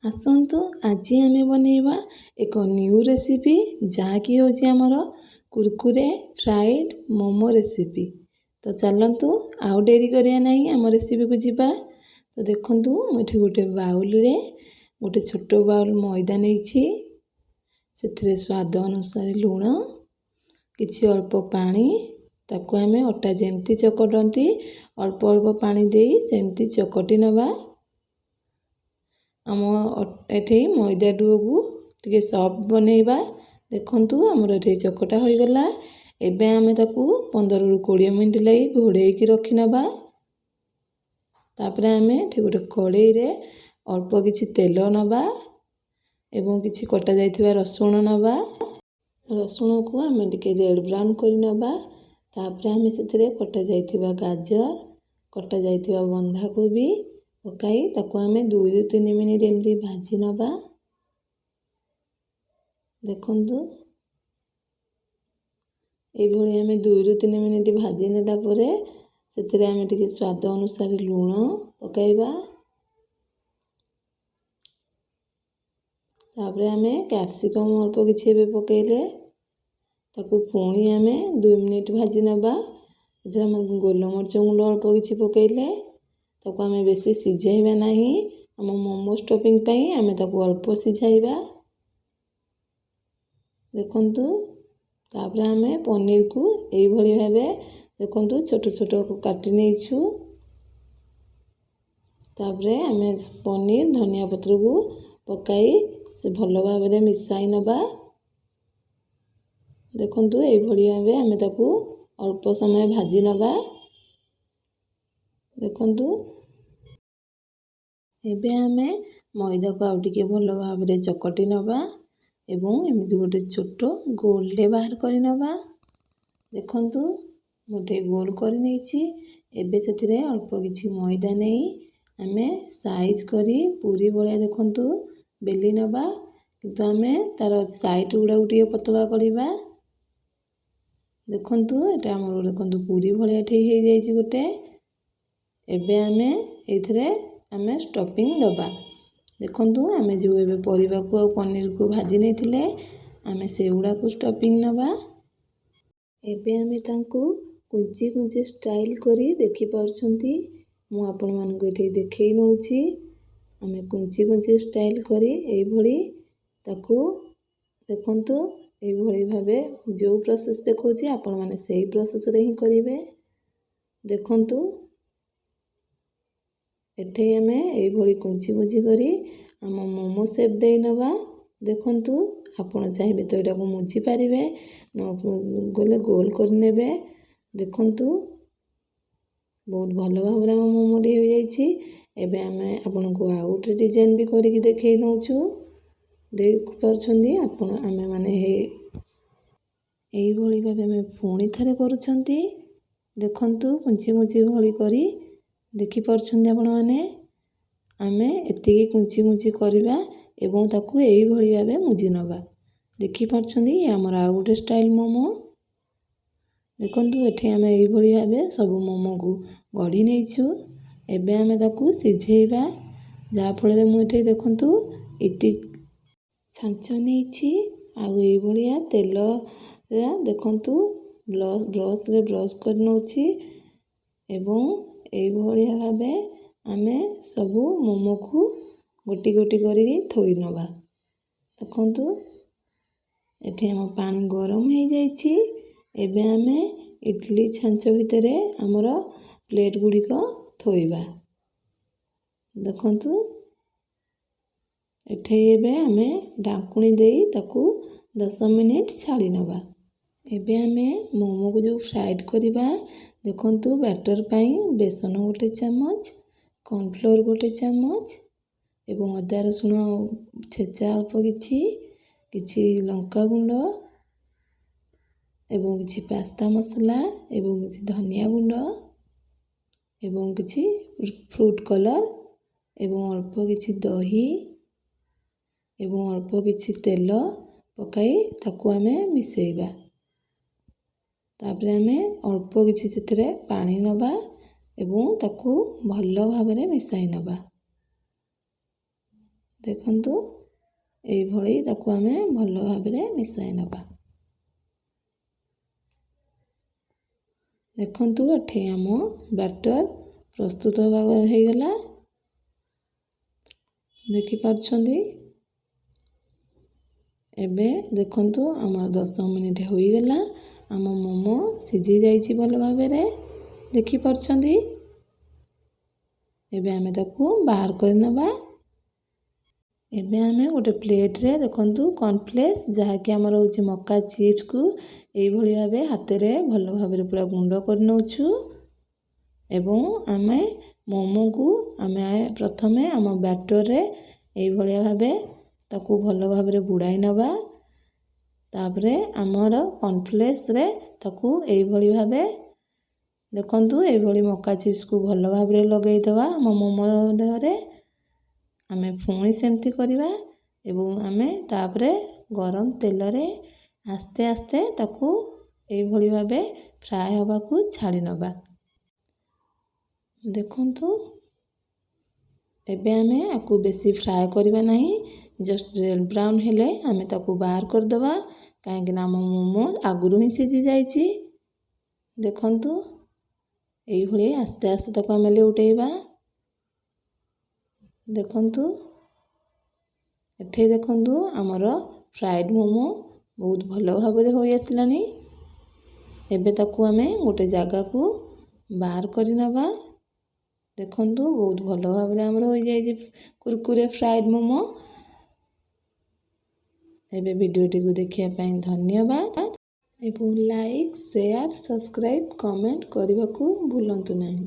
ଆସନ୍ତୁ ଆଜି ଆମେ ବନେଇବା ଏକ ନ୍ୟୁ ରେସିପି, ଯାହାକି ହେଉଛି ଆମର କୁରକୁରେ ଫ୍ରାଏଡ଼୍ ମୋମୋ ରେସିପି। ତ ଚାଲନ୍ତୁ, ଆଉ ଡେରି କରିବା ନାହିଁ, ଆମ ରେସିପିକୁ ଯିବା। ତ ଦେଖନ୍ତୁ, ମୁଁ ଏଠି ଗୋଟେ ବାଉଲରେ ଗୋଟେ ଛୋଟ ବାଉଲ ମଇଦା ନେଇଛି। ସେଥିରେ ସ୍ୱାଦ ଅନୁସାରେ ଲୁଣ, କିଛି ଅଳ୍ପ ପାଣି। ତାକୁ ଆମେ ଅଟା ଯେମିତି ଚକଟନ୍ତି, ଅଳ୍ପ ଅଳ୍ପ ପାଣି ଦେଇ ସେମିତି ଚକଟି ନେବା। ଆମ ଏଠି ମଇଦା ଡୋକୁ ଟିକେ ସଫ୍ଟ ବନେଇବା। ଦେଖନ୍ତୁ, ଆମର ଏଠି ଚକଟା ହୋଇଗଲା। ଏବେ ଆମେ ତାକୁ 15ରୁ 20 ମିନିଟ୍ ଲାଗି ଘୋଡ଼େଇକି ରଖିନେବା। ତାପରେ ଆମେ ଏଠି ଗୋଟେ କଡ଼େଇରେ ଅଳ୍ପ କିଛି ତେଲ ନେବା ଏବଂ କିଛି କଟା ଯାଇଥିବା ରସୁଣ ନେବା। ରସୁଣକୁ ଆମେ ଟିକେ ରେଡ଼୍ ବ୍ରାଉନ୍ କରି ନେବା। ତାପରେ ଆମେ ସେଥିରେ କଟା ଯାଇଥିବା ଗାଜର, କଟା ଯାଇଥିବା ବନ୍ଧାକୋବି ପକାଇ ତାକୁ ଆମେ 2ରୁ 3 ମିନିଟ୍ ଏମିତି ଭାଜି ନେବା। ଦେଖନ୍ତୁ, ଏଇଭଳି ଆମେ 2ରୁ 3 ମିନିଟ୍ ଭାଜି ନେଲା ପରେ ସେଥିରେ ଆମେ ଟିକେ ସ୍ୱାଦ ଅନୁସାରେ ଲୁଣ ପକାଇବା। ତାପରେ ଆମେ କ୍ୟାପ୍ସିକମ୍ ଅଳ୍ପ କିଛି ଏବେ ପକାଇଲେ ତାକୁ ପୁଣି ଆମେ 2 ମିନିଟ୍ ଭାଜି ନେବା। ଏଥିରେ ଆମେ ଗୋଲମରିଚ ଗୁଣ୍ଡ ଅଳ୍ପ କିଛି ପକାଇଲେ। ତାକୁ ଆମେ ବେଶୀ ସିଝାଇବା ନାହିଁ। ଆମ ମୋମୋ ଷ୍ଟଫିଂ ପାଇଁ ଆମେ ତାକୁ ଅଳ୍ପ ସିଝାଇବା। ଦେଖନ୍ତୁ, ତାପରେ ଆମେ ପନିରକୁ ଏଇଭଳି ଭାବେ ଦେଖନ୍ତୁ ଛୋଟ ଛୋଟ କାଟି ନେଇଛୁ। ତାପରେ ଆମେ ପନିର, ଧନିଆ ପତ୍ରକୁ ପକାଇ ସେ ଭଲ ଭାବରେ ମିଶାଇ ନେବା। ଦେଖନ୍ତୁ, ଏଇଭଳି ଭାବେ ଆମେ ତାକୁ ଅଳ୍ପ ସମୟ ଭାଜି ନେବା। ଦେଖନ୍ତୁ, ଏବେ ଆମେ ମଇଦାକୁ ଆଉ ଟିକେ ଭଲ ଭାବରେ ଚକଟି ନେବା ଏବଂ ଏମିତି ଗୋଟେ ଛୋଟ ଗୋଲଟେ ବାହାର କରି ନେବା। ଦେଖନ୍ତୁ, ମୁଁ ଟିକେ ଗୋଲ କରି ନେଇଛି। ଏବେ ସେଥିରେ ଅଳ୍ପ କିଛି ମଇଦା ନେଇ ଆମେ ସାଇଜ୍ କରି ପୁରୀ ଭଳିଆ ଦେଖନ୍ତୁ ବେଲି ନେବା, କିନ୍ତୁ ଆମେ ତା'ର ସାଇଡ଼୍ ଗୁଡ଼ାକୁ ଟିକେ ପତଳା କରିବା। ଦେଖନ୍ତୁ, ଏଇଟା ଆମର ଦେଖନ୍ତୁ ପୁରୀ ଭଳିଆ ଠିକ୍ ହେଇଯାଇଛି ଗୋଟେ। ଏବେ ଆମେ ଏଇଥିରେ ଆମେ ଷ୍ଟଫିଂ ଦେବା। ଦେଖନ୍ତୁ, ଆମେ ଯେଉଁ ଏବେ ପରିବାକୁ ଆଉ ପନିରକୁ ଭାଜି ନେଇଥିଲେ, ଆମେ ସେଗୁଡ଼ାକୁ ଷ୍ଟଫିଂ ନେବା। ଏବେ ଆମେ ତାଙ୍କୁ କୁଞ୍ଚି କୁଞ୍ଚି ଷ୍ଟାଇଲ୍ କରି ଦେଖିପାରୁଛନ୍ତି, ମୁଁ ଆପଣମାନଙ୍କୁ ଏଠି ଦେଖେଇ ନେଉଛି। ଆମେ କୁଞ୍ଚି କୁଞ୍ଚି ଷ୍ଟାଇଲ୍ କରି ଏଇଭଳି ତାକୁ ଦେଖନ୍ତୁ, ଏଇଭଳି ଭାବେ ଯେଉଁ ପ୍ରୋସେସ୍ ଦେଖାଉଛି, ଆପଣମାନେ ସେଇ ପ୍ରୋସେସ୍ରେ ହିଁ କରିବେ। ଦେଖନ୍ତୁ, ଏଠି ଆମେ ଏଇଭଳି କୁଞ୍ଚି କୁଞ୍ଚି କରି ଆମ ମୋମୋ ସେପ୍ ଦେଇ ନେବା। ଦେଖନ୍ତୁ, ଆପଣ ଚାହିଁବେ ତ ଏଇଟାକୁ ମୁଜି ପାରିବେ, ନ ଗଲେ ଗୋଲ କରିନେବେ। ଦେଖନ୍ତୁ, ବହୁତ ଭଲ ଭାବରେ ଆମ ମୋମୋଟି ହୋଇଯାଇଛି। ଏବେ ଆମେ ଆପଣଙ୍କୁ ଆଉ ଗୋଟେ ଡିଜାଇନ୍ ବି କରିକି ଦେଖେଇ ନେଉଛୁ। ଦେଖିପାରୁଛନ୍ତି ଆପଣ, ଆମେମାନେ ଏଇଭଳି ଭାବେ ଆମେ ପୁଣି ଥରେ କରୁଛନ୍ତି। ଦେଖନ୍ତୁ, କୁଞ୍ଚି କୁଞ୍ଚି ଭଳି କରି ଦେଖିପାରୁଛନ୍ତି ଆପଣମାନେ। ଆମେ ଏତିକି କୁଞ୍ଚି କୁଞ୍ଚି କରିବା ଏବଂ ତାକୁ ଏଇଭଳି ଭାବେ ମୁଜି ନେବା। ଦେଖିପାରୁଛନ୍ତି, ଆମର ଆଉ ଗୋଟେ ଷ୍ଟାଇଲ୍ ମୋମୋ। ଦେଖନ୍ତୁ, ଏଠି ଆମେ ଏଇଭଳି ଭାବେ ସବୁ ମୋମୋକୁ ଗଢ଼ି ନେଇଛୁ। ଏବେ ଆମେ ତାକୁ ସିଝେଇବା, ଯାହାଫଳରେ ମୁଁ ଏଠି ଦେଖନ୍ତୁ ଇଟି ଛାଞ୍ଚ ନେଇଛି ଆଉ ଏଇଭଳିଆ ତେଲ ଦେଖନ୍ତୁ ବ୍ରସ୍ରେ ବ୍ରସ୍ କରି ନେଉଛି ଏବଂ ଏଇଭଳିଆ ଭାବେ ଆମେ ସବୁ ମୋମୋକୁ ଗୋଟି ଗୋଟି କରିକି ଥୋଇ ନେବା। ଦେଖନ୍ତୁ, ଏଠି ଆମ ପାଣି ଗରମ ହେଇଯାଇଛି। ଏବେ ଆମେ ଇଡ଼ଲି ଛାଞ୍ଚ ଭିତରେ ଆମର ପ୍ଲେଟ୍ ଗୁଡ଼ିକ ଥୋଇବା। ଦେଖନ୍ତୁ, ଏଠି ଏବେ ଆମେ ଢାଙ୍କୁଣୀ ଦେଇ ତାକୁ 10 ମିନିଟ୍ ଛାଡ଼ି ନେବା। ଏବେ ଆମେ ମୋମୋକୁ ଯେଉଁ ଫ୍ରାଏଡ଼୍ କରିବା, ଦେଖନ୍ତୁ, ବ୍ୟାଟର୍ ପାଇଁ ବେସନ ଗୋଟେ ଚାମଚ, କର୍ଣ୍ଣଫ୍ଲୋର୍ ଗୋଟେ ଚାମଚ ଏବଂ ଅଦା ରସୁଣ ଛେଚା ଅଳ୍ପ କିଛି, କିଛି ଲଙ୍କା ଗୁଣ୍ଡ ଏବଂ କିଛି ପାସ୍ତା ମସଲା ଏବଂ କିଛି ଧନିଆ ଗୁଣ୍ଡ ଏବଂ କିଛି ଫ୍ରୁଟ୍ କଲର୍ ଏବଂ ଅଳ୍ପ କିଛି ଦହି ଏବଂ ଅଳ୍ପ କିଛି ତେଲ ପକାଇ ତାକୁ ଆମେ ମିଶାଇବା। ତାପରେ ଆମେ ଅଳ୍ପ କିଛି ସେଥିରେ ପାଣି ନେବା ଏବଂ ତାକୁ ଭଲ ଭାବରେ ମିଶାଇ ନେବା। ଦେଖନ୍ତୁ, ଏଇଭଳି ତାକୁ ଆମେ ଭଲ ଭାବରେ ମିଶାଇ ନେବା। ଦେଖନ୍ତୁ, ଏଠି ଆମ ବ୍ୟାଟର୍ ପ୍ରସ୍ତୁତ ହେବା ହେଇଗଲା, ଦେଖିପାରୁଛନ୍ତି। ଏବେ ଦେଖନ୍ତୁ, ଆମର 10 ମିନିଟ୍ ହୋଇଗଲା, ଆମ ମୋମୋ ସିଝି ଯାଇଛି ଭଲ ଭାବରେ, ଦେଖିପାରୁଛନ୍ତି। ଏବେ ଆମେ ତାକୁ ବାହାର କରିନେବା। ଏବେ ଆମେ ଗୋଟେ ପ୍ଲେଟ୍ରେ ଦେଖନ୍ତୁ କର୍ଣ୍ଣଫ୍ଲେକ୍ସ, ଯାହାକି ଆମର ହେଉଛି ମକା ଚିପ୍ସକୁ ଏଇଭଳି ଭାବେ ହାତରେ ଭଲ ଭାବରେ ପୁରା ଗୁଣ୍ଡ କରିନେଉଛୁ ଏବଂ ଆମେ ମୋମୋକୁ ଆମେ ପ୍ରଥମେ ଆମ ବ୍ୟାଟରରେ ଏଇଭଳିଆ ଭାବେ ତାକୁ ଭଲ ଭାବରେ ବୁଡ଼ାଇ ନେବା। ତାପରେ ଆମର କର୍ଣ୍ଣଫ୍ଲେକ୍ସରେ ତାକୁ ଏଇଭଳି ଭାବେ ଦେଖନ୍ତୁ, ଏଇଭଳି ମକା ଚିପ୍ସକୁ ଭଲ ଭାବରେ ଲଗାଇଦେବା ଆମ ମୋମୋ ଦେହରେ। ଆମେ ପୁଣି ସେମିତି କରିବା ଏବଂ ଆମେ ତାପରେ ଗରମ ତେଲରେ ଆସ୍ତେ ଆସ୍ତେ ତାକୁ ଏଇଭଳି ଭାବେ ଫ୍ରାଏ ହେବାକୁ ଛାଡ଼ି ନେବା। ଦେଖନ୍ତୁ, ଏବେ ଆମେ ଆକୁ ବେଶୀ ଫ୍ରାଏ କରିବା ନାହିଁ, ଜଷ୍ଟ ରେଡ଼୍ ବ୍ରାଉନ୍ ହେଲେ ଆମେ ତାକୁ ବାହାର କରିଦେବା, କାହିଁକିନା ଆମ ମୋମୋ ଆଗରୁ ହିଁ ସିଝି ଯାଇଛି। ଦେଖନ୍ତୁ, ଏଇଭଳି ଆସ୍ତେ ଆସ୍ତେ ତାକୁ ଆମେ ଲେଉଟେଇବା। ଦେଖନ୍ତୁ, ଏଠି ଦେଖନ୍ତୁ ଆମର ଫ୍ରାଏଡ଼୍ ମୋମୋ ବହୁତ ଭଲ ଭାବରେ ହୋଇ ଆସିଲାଣି। ଏବେ ତାକୁ ଆମେ ଗୋଟେ ଜାଗାକୁ ବାହାର କରିନେବା। ଦେଖନ୍ତୁ, ବହୁତ ଭଲ ଭାବରେ ଆମର ହୋଇଯାଇଛି କୁରକୁରେ ଫ୍ରାଏଡ଼୍ ମୋମୋ। ଏବେ ଭିଡ଼ିଓଟିକୁ ଦେଖିବା ପାଇଁ ଧନ୍ୟବାଦ ଏବଂ ଲାଇକ୍, ସେୟାର, ସବସ୍କ୍ରାଇବ୍, କମେଣ୍ଟ କରିବାକୁ ଭୁଲନ୍ତୁ ନାହିଁ।